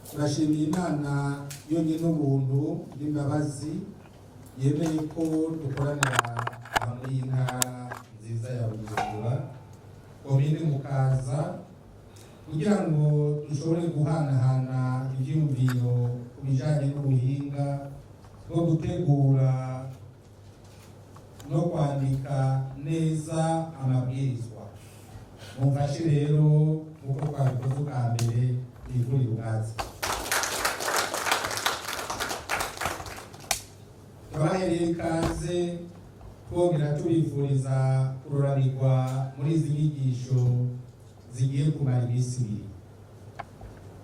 Turashimiye Imana yonyine ubuntu n'imbabazi yemeye ko dukoranira hamwe y'intara nziza ya Bujumbura, komine Mukaza, kugira ngo dushobore guhanahana ivyiyumviro ku bijanye n'ubuhinga bwo gutegura no kwandika neza amabwirizwa. Mumfashe rero, nk'uko twabikoze ubwa mbere, twigurire ubwatsi. Turabahereye ikaze, twongera tubifuriza kuroranirwa muri izi nyigisho zigiye kumara iminsi 2.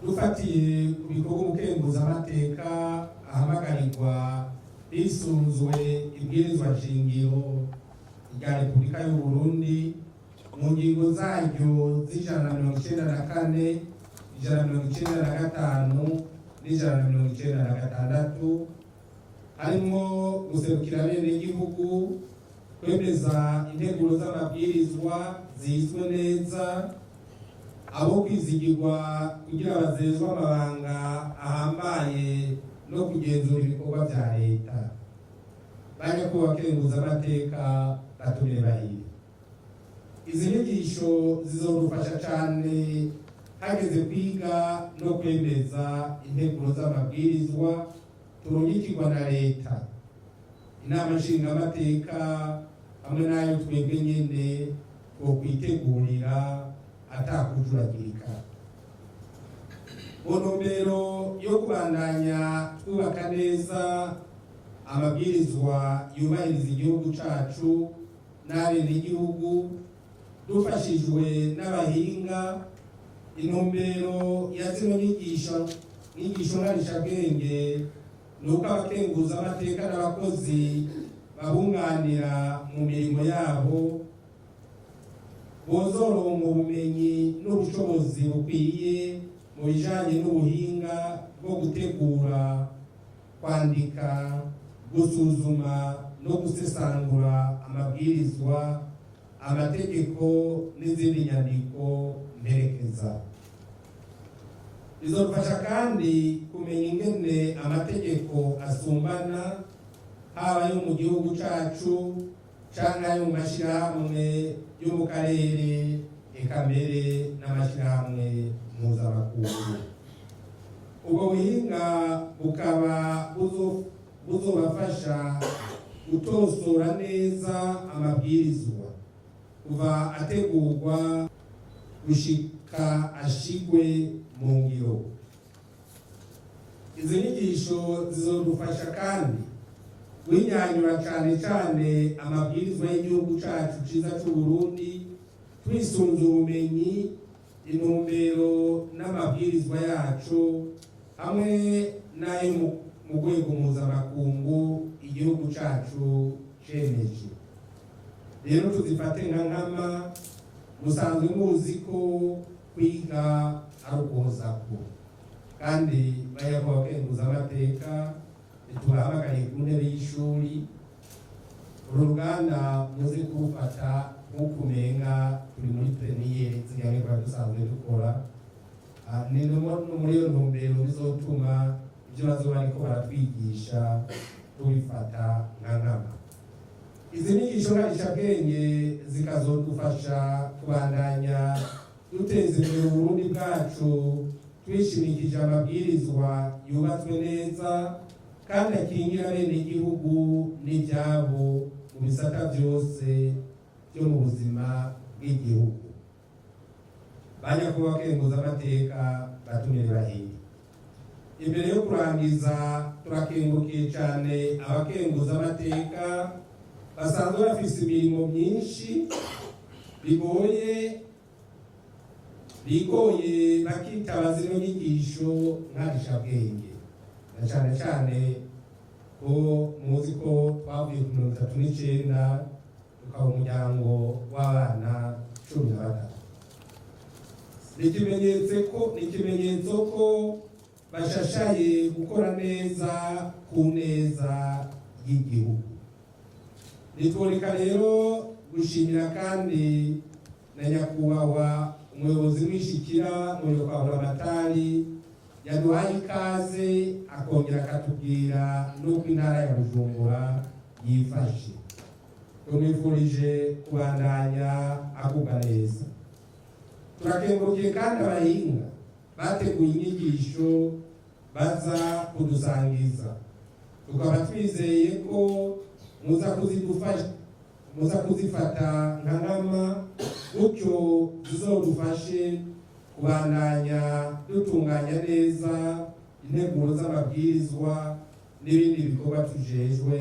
Dufatiye ku bikorwa umukenguzamateka ahamagarirwa hisunzwe ibwirizwa nshingiro rya Repubulika y'u Burundi mu ngingo zaryo z'194, 195 n'196, harimo guserukira abenegihugu, kwemeza integuro z'amabwirizwa zizwe neza, abo kwizigirwa kugira bazezwe amabanga ahambaye no kugenzura ibikorwa vya leta. Banyakubahwa amateka batumire bahire, izi nyigisho zizodufasha cane hageze kwiga no kwemeza integuro z'amabwirizwa turungikirwa na leta, inama nshingamateka hamwe n'ayo twebwe nyene twokwitegurira atakujuragirika, mu ntumbero yo kubandanya twubaka neza amabwirizwa yubahiriza igihugu cacu n'abenegihugu. Dufashijwe n'abahinga, intumbero ya zino nyigisho nkarishabwenge ni uko abakenguza amateka n'abakozi babunganira mu mirimo yabo bozoronka ubumenyi n'ubushobozi bukwiye mu bijanye n'ubuhinga bwo gutegura, kwandika, gusuzuma no gusesangura amabwirizwa, amategeko n'izindi nyandiko mperekeza. Bizofasha kandi kumenya ingene amategeko asumbana, haba ayo mu gihugu cacu canke ayo mu mashirahamwe yo mu karere, eka mbere n'amashirahamwe mpuzamakungu. Ubwo buhinga bukaba buzobafasha gutosora neza amabwirizwa kuva ategurwa gushika ashigwe mu ngiro. Izi nyigisho zizodufasha kandi guhinyanyura cane cane amabwirizwa y'igihugu cacu ciza c'u Burundi, twisunze ubumenyi, intumbero n'amabwirizwa yacu hamwe n'ayo mu rwego mpuzamakungu igihugu cacu cemeje. Rero tuzifate nka nkama. Musanzwe muzi ko kwiga ari ukuhozako, kandi bayakuba amateka tubahamagariye ku ntebe y'ishuri. Uru ruganda muze kurufata nk'uko umenga turi muri plénière ziganye twari dusanzwe dukora. Ni no muri iyo ntumbero bizotuma ibyo bazoba bariko baratwigisha tubifata nka nkama. Izi nyigisho nkarishabwenge zikazodufasha kubandanya duteza imbere Uburundi bwacu, twishimikije amabwirizwa yubatswe neza kandi akingira bene igihugu n'ibyabo mu bisata byose byo mu buzima bw'igihugu. Banyakuba amateka batumire bahire, imbere yo kurangiza, turakengurukiye cyane abakenguza amateka basanzwe bafise imirimo myinshi bigoye bigoye, bakitaba zino nyigisho nkarishabwenge, na cyane cyane ko muzi ko twavuye ku 39 tukaba umuryango w'abana 13. Ni ikimenyetso ko bashashaye gukora neza ku neza y'igihugu. Nitworeka rero gushimira kandi na nyakubahwa umuyobozi w'ishikira mu biro kwa Buramatari. Yaduhaye ikaze, akongera akatubwira n'uko intara ya Bujumbura yifashe. Tumwifurije kubandanya agubwa neza. Turakengurukiye kandi abahinga bateguye inyigisho baza kudusangiza, tukaba twizeye ko muza kuzidufasha, muza kuzifata nka nkama, gutyo zizodufashe kubandanya dutunganya neza integuro z'amabwirizwa n'ibindi bikorwa tujejwe,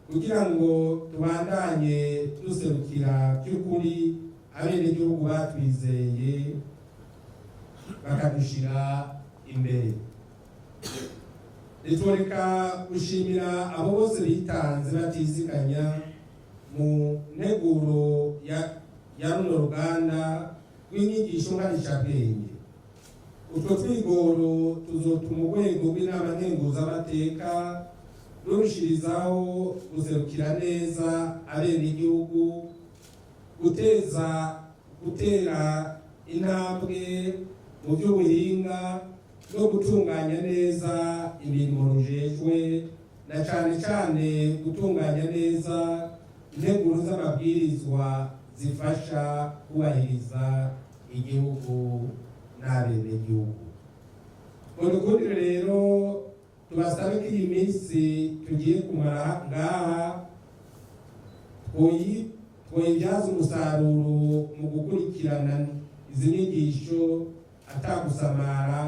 kugira ngo tubandanye duserukira by'ukuri abenegihugu batwizeye bakadushira imbere. Nitworeka gushimira abo bose bitanze batiziganya mu nteguro ya runo ruganda rw'inyigisho nkarishabwenge. Utwo twigoro tuzotuma urwego rw'Inama Nkenguzamateka rurushirizaho guserukira neza abenegihugu, gutera intambwe mu by'ubuhinga no gutunganya neza imirimo rujejwe, na cane cane gutunganya neza integuro z'amabwirizwa zifasha kubahiriza igihugu n'abenegihugu. Mudukundire rero tubasabe ko iyi minsi tugiye kumara ngaha twoyibyaza umusaruro mu gukurikirana izi nyigisho atagusamara,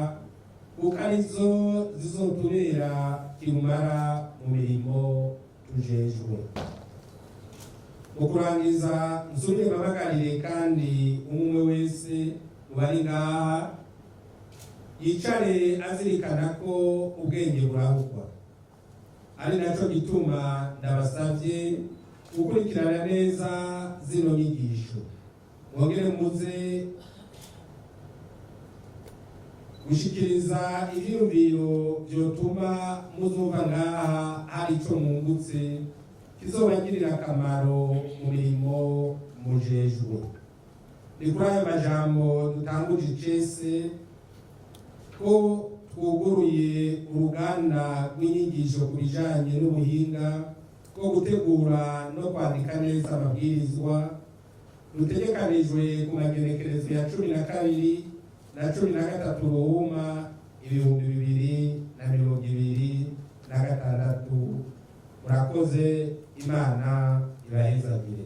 kuko arizo zizotubera kirumara mu mirimo tujejwe. Mu kurangiza, nsubire mpabagarire kandi umwe wese mu bari ngaha yicare azirikana ko ubwenge burahugwa, ari nacyo gituma ndabasabye gukurikirana neza zino nyigisho, mwongere muze gushikiriza ivyiyumviro vyotuma muzumva ngaha hari ico mwungutse kizobagirira akamaro mu mirimo mujejwe. Ni kuri ayo majambo dutanguje icese ko twuguruye uruganda rw'inyigisho ku bijanye n'ubuhinga bwo gutegura no kwandika neza amabwirizwa, rutegekanijwe ku magenekerezo ya 12 na 13 Ruhuma 2026. Murakoze, Imana ibahezagire.